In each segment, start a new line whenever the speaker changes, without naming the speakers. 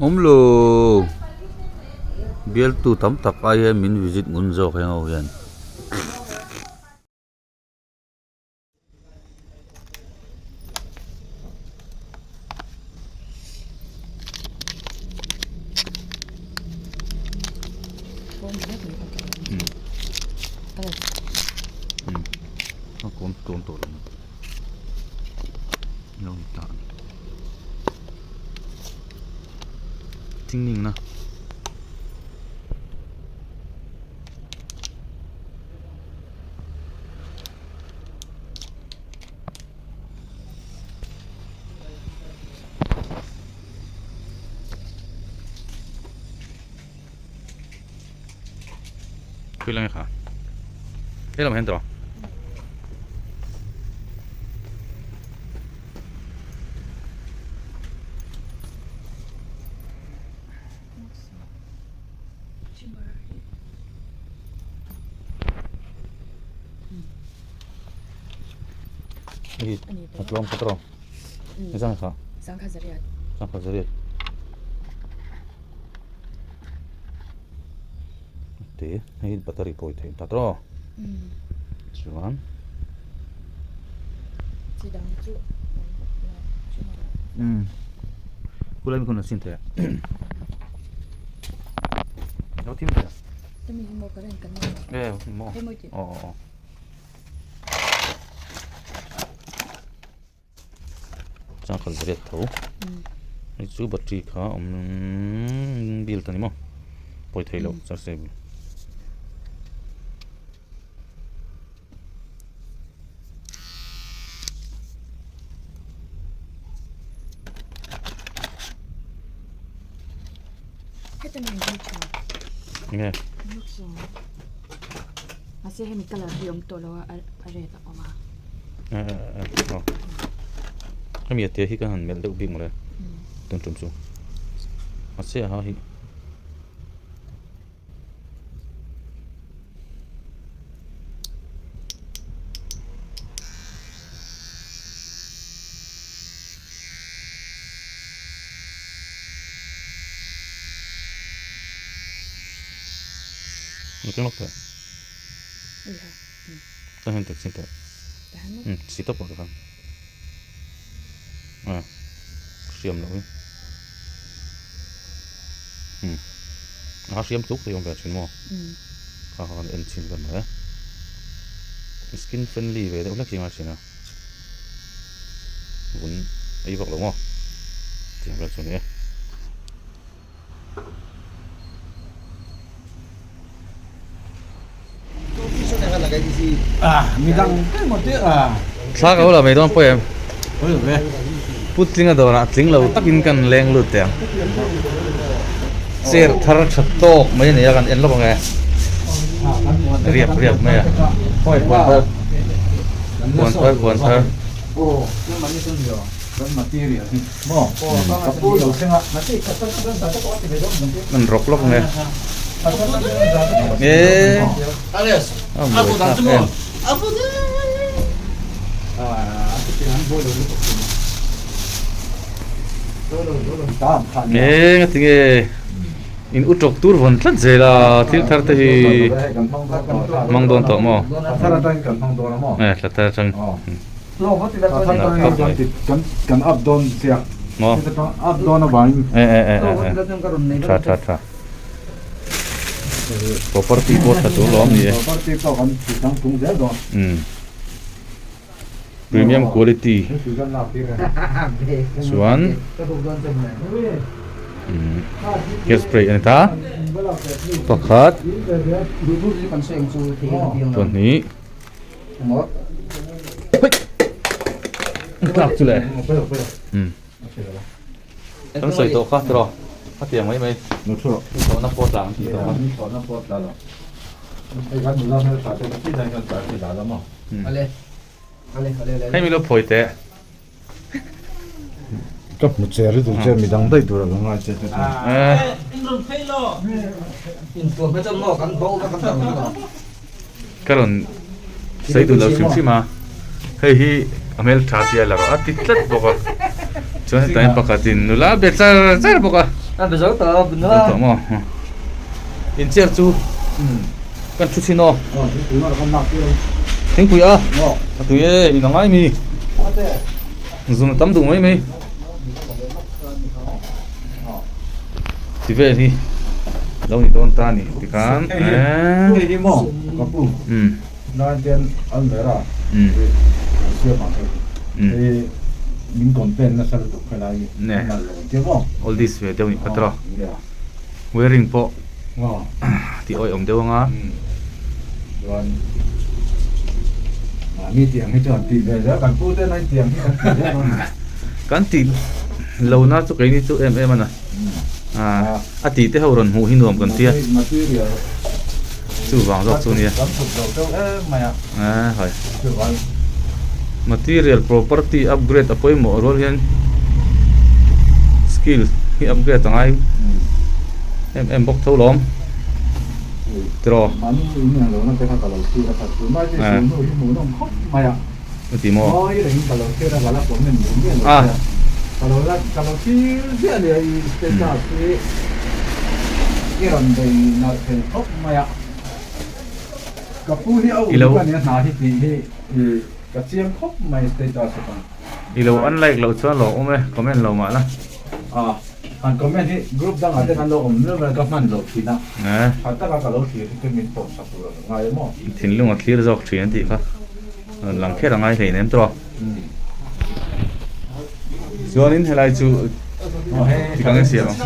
Awm lo bialtu tam tak ai hian min visit ngun zawk heng ho hian. A kawm tawn tawh lo lo ni ta thing na. Khui lang kha he lam hian tawh Hei a tlawm kha tawh zang kha zang kha zariat te hei battery pawh i theih ta tawh chuan khulai mi khawn a sin thei a lo thim thei a e maw aw aw aw. Changkhat zariat tho hei chu battery kha awm bil ta ni maw pawi thei loh charge bil. Nge.
Mahse hemi colour hi awm tawh lo a a red a awm a.
Hemi a te hi ka han melh deuh bik mawle tun tum chu mahse a ha hi. Hriam loh hi umm a hriam tluk thei awm ve thin maw kha kha kan en chhin vel mai a skin friendly ve deuh hlek hi a ngai thin a vun ei vak lo maw tiang vel chu a ni e. Thla ka lo la mai dawn pawh em? Putlinga dawrah tling lo takin kan leng lut teh ang. Chair thar tha tawk mai a ni a kan en lawk ang e. Riap riap mai a. Puan thar puan thar puan thar. An rawk lawk nge e a buai thlak em e nga tinge in u tawk tur vawn tlat zel a thil thar te hi hmang dawn tawh maw e thla thar atang. Maw tha tha tha property pawh tha tur lawm ni e umm premium quality chuan umm hair spray a ni ta pakhat pahnih. Tlak chu le. Kan sawi tawh kha tiraw a tiang mai mai. Thlawhna pawh tla ang tih tawh kha. Hei mi lo phawi teh.
Ka hmu che ri tur che midang daih tur a lo ngai che te chu.
Ka rawn sawi duh lo hrim hrim a, hei hi a hmeltha tia la rawh a ti tlat bawk a, chuan hetah hian pakhatin nula be char char bawk a. A be zo tawh a na. Tawh maw? In chair chu kan thu chhin aw. Thingpui a? A tui e, in a ngai mi. Zun a tam duh mai mai. Ti vel hi lo ni dawn ta ni tikhan.
Hei hi maw ka pu. Nain almera siam ang hei hei min complain nasa lutuk helai hi a nalh lo tia maw.
All this ve deuh ni kha tawh wearing pawh tih awih awm deuh anga.
Chuan mahni tih ang hi chuan tih ve zel kan pu te nai tih ang hi kan tih zel a.
Kan tih lo na chu keini chu em em a na. A tih te ho rawn hmuh hi nuam kan tia.
Material
Chuvang zawk chu nia.
Kan thut lo deuh em mai a.
A hawi. Material property upgrade a pawimawh rual hian skill hi upgrade a ngai em em bawk tho lawm. Tiraw.
Mahni in ang lohna te kha ka lo thlir a khat tunlai chu sualnu hi hmuhnawm khawp mai a.
Chuti maw?
Ngawi reng ka lo thlir a ka la comment duh miah lo che a. Ka lo la ka lo thlir ziah nia i status hi i rawn bei nalh thei khawp mai a. Ka pu hi a uk a nia hna hi tih hi i ka chiang khawp mai status atang.
I lo unlike loh chuan lo awm e, comment lo mah la.
A, han comment hi group dangah te kan lo awm nual mai ka hman loh thin a. Tha taka ka lo thlir hi chu min pawm sak tur a lo ngai em aw.
Thinlung a thlir zawk thin an tih kha. Lang kher a ngai hlei nem tawh. Chuanin helai chu tikang in siam ang.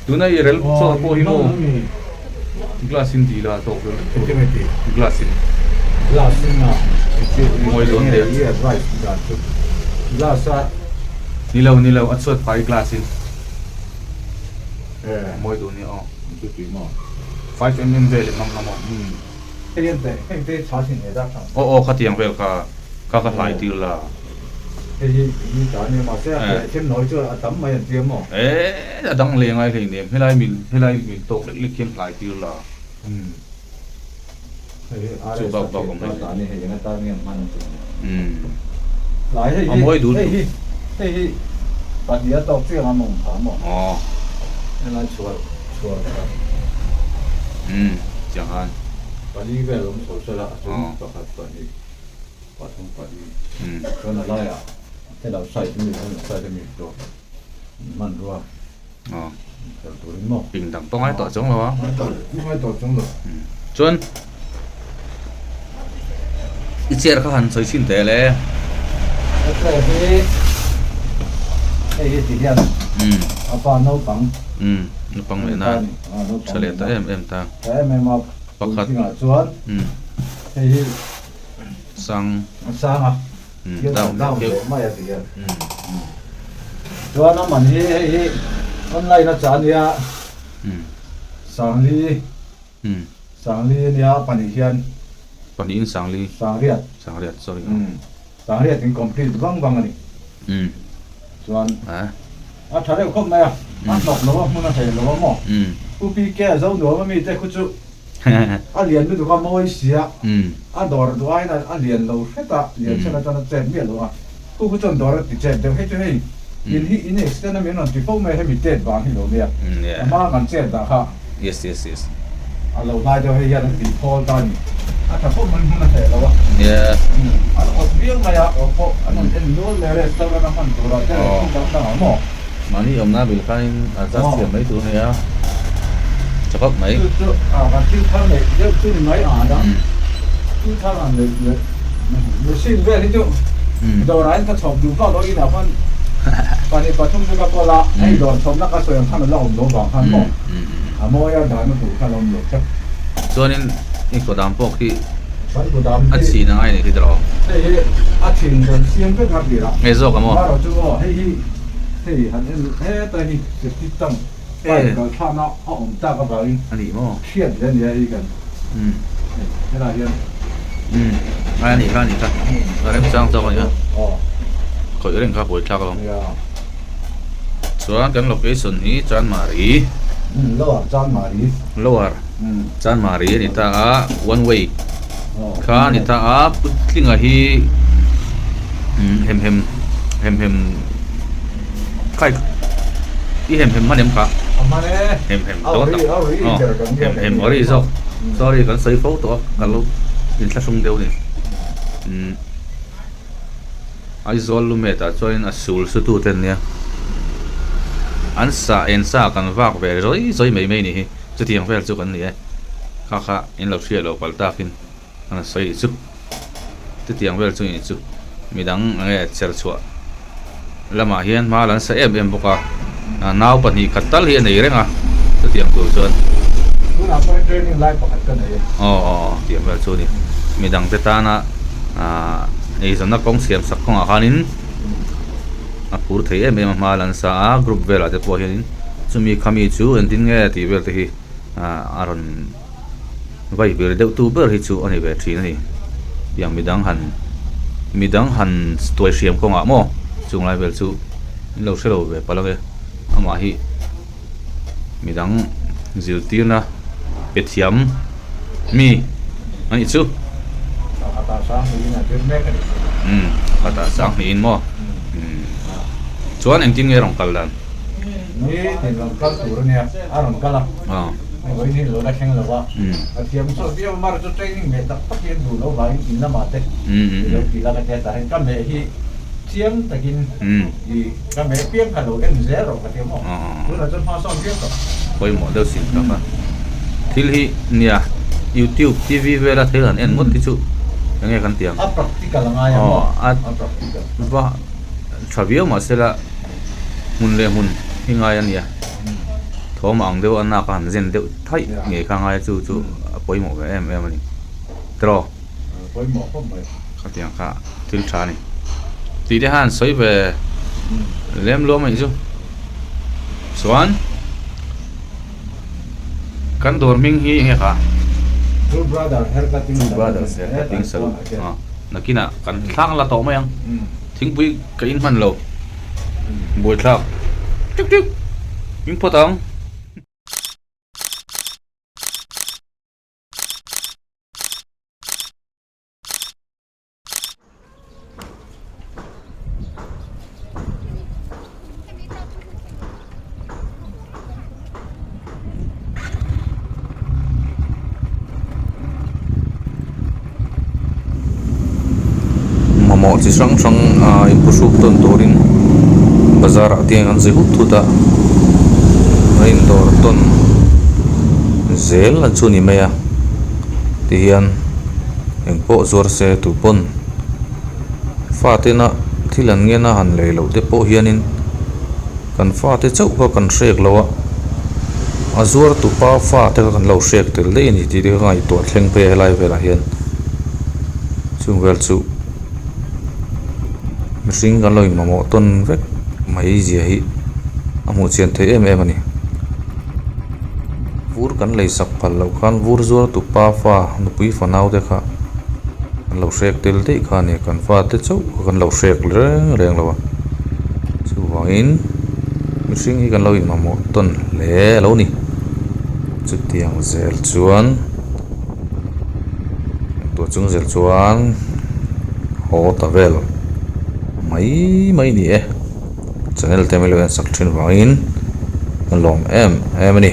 Tuna i rel chaw pawh hi maw glass in dil a tawk vel glass in.
Glass in a
mawi dawn te.
Glass a
ni lo ni lo a chhuat phai glass in. Mawi dawn nia aw. 5mm vel in hmang ngam aw. Aw aw khatiang vel kha kha ka hlai tir la. Eh a dang leh ngai hleinem helai min helai min tawk lek lek hian hlai tir la. Chu bak bak awm hleinem. A mawi dul duh. Aw. Umm chiang khan.
Pali vel awm chho sela a chung pakhat pahnih pathum pali chuan a laiah hello side ami hello side ami chu hmanrua fel turin maw.
Ping dang pawh ngai tawh chuang lo a.
Ngai tawh chuang lo.
Chuan i chair kha han sawi chhin teh le.
Ka chair hi hei hi ti hian a pa naupang.
Naupang leh na tha leh ta em em ta.
Tha em em a
Pakhat
puitlingah chuan hei hi
sang
sang a thil down leh mai a ti hian. Chuan a man hi hei hi online a chah a nia Sangli. Sangli a nia pahnih hian.
Pahnihin Sangli.
Sangriat.
Sangriat sorry.
Sangriat in complete vang vang a ni. Chuan a tha deuh khawp mai a, a hnawk lo a hmun a hreh lo a maw. Pu PK a zo nuam a mi te khu chu a lian lutuk a mawi sia, a dawr duh aiin a lian lo hret a, lian chen atana chet miah lo a. Khu khu chuan dawr a ti chet deuh hei chu hei in hi in extend a min rawn ti fo mai hemi tet vang hi lo nia a hma kan chet dah kha
Yes yes yes
a lo hlai deuh hei hian an tih thawl ta a ni a tha khawp mai hmun a hreh lo a an awt viau mai a awt pawh an rawn en nual mai a restaurant a hman tur ah te leh thil dang dang ah maw
Mahni awmna bil khanin a adjust thiam mai tur a nia tha khawp mai.
Chu chu a kan thil thar neih deuh chu ni mai ang a thil thar han neih leh machine vel hi chu dawrah hian ka chhawp duh vak lo inah khan pahnih pathum chu ka kawl a hei dawr chhawpna ka sawi ang khan a la awm lo vang khan maw a mawi a dahna tur khan a awm lo tlat.
Chuanin i kawdam pawh khi
Kan kawdam
a chhin a ngai nih khi tiraw?
Hei hi a chhin kan siam vek a tirah.
Nge zawk a maw?
Marawh chu aw hei hi hei han en heta hi safety tank pipe kal thlakna a awm tak avangin
A nih maw?
Hriat leh a nia hei kan hei helaiah hian
Ai a nih kha a nih kha a remchang zawk a nia khawih reng kha buai thlak alawm chuan kan location hi Chanmari
Lower Chanmari
Lower Chanmari a ni ta a one way kha a ni ta a Putlinga hi hem hem hem hem khai. I hem hem hman em kha?
A hman e.
Hem hem dawn tak. Aw hem hem ori zawk. Sorry kan sawi fo tawh a ka lo inthlahrung deuh a ni. Umm Aizawl lumet ah chuanin a sul su tu te an nia. An sa en sa kan vak ve zawi zawi mai mai ni hi. Chutiang vel chu kan ni e. Kha kha in lo hriat lo palh takin an sawi chu. Chutiang vel chu ni chu midang enge cher chhuah lamah hian hma lan sa em em bawk a nau pahnih khat tal hi a nei reng a chutiang tur chuan
Tunah pawhin training lai pakhat ka nei a.
Aw aw tiang vel chu a ni. Midang te tana ah eizawnna kawng siam sak kawngah khanin a phur thei em em a hma lan sa a group velah te pawh hianin chumi khami chu engtin nge tih vel te hi ah a rawn Vai vir deuh tu ber hi chu a ni ve thin a ni. Tiang midang han midang han tuai hriam kawngah maw chung lai vel chu in lo hre lo ve palh ang e. Amah hi midang zirtirna pe thiam mi a nih chu.
Pakhatah sang hnihin a zir mek a ni.
Umm pakhatah sang hnihin maw umm chuan engtin nge rawn kal dan?
Ni tin rawn kal tur a nia, a rawn kal a. Hei vawiin hi lo la thleng lo a, a thiam sawt viau a, mar chu training meh tak tak hi an duh loh vangin in lamah te i lo ti la ka tia tah hian ka meh hi chiang takin i ka meh piang kha lo en zel rawh ka tia maw tunah chuan hma sawn viau tawh.
Pawimawh deuh sin tak a, thil hi nia youtube tv vela thil han en ngawt hi chu enge kan ti ang.
A practical a ngai a maw a practical.
Va tha viau mahsela hmun leh hmun hi ngai a nia. Thawm ang deuh a nak a han zen deuh thaih ngei kha ngai a chu chu a pawimawh ve em em a ni. Tiraw?
Pawimawh khawp mai.
Khatiang kha thil tha a ni. Tih te khan sawi ve lem luam a nih chu. Chuan kan dawr hming hi enge kha?
Two Brothers Haircutting
Salon. Two Brothers Haircutting Salon. Nakinah kan thlang la tawh mai ang. Thingpui ka in hman lo. Buaithlak tuk tuk in phawt ang. Mamawh chi hrang hrang ah inphuhruk tawn turin bazar ah te hian an zui hut hut a a indawr tawn zel a chu ni mai a tihian engpawh zuar se tupawn fatena thil an ngen a han lei loh te pawh hianin. Kan fate chauh kha kan hrek lo a, a zuar tupa fate kha kan lo hrek tel daih a ni tih te kha ka ngaihtuah thleng phei a helai velah hian chung vel chu mihring kan lo inmamawh tawn vek mai zia hi a hmuh chian theih em em a ni. Vur kan lei sak phal loh khan vur zuar tupa fa nupui fanau te kha kan lo hrek tel daih kha a ni kan fate chauh kha kan lo hrek reng reng lo a chuvangin mihring hi kan lo inmamawh tawn hle a lo ni chutiang zel chuan tuah chung zel chuan haw ta vel mai mai a ni e. Channel te milo en sak thin vangin ka lawm em em a ni.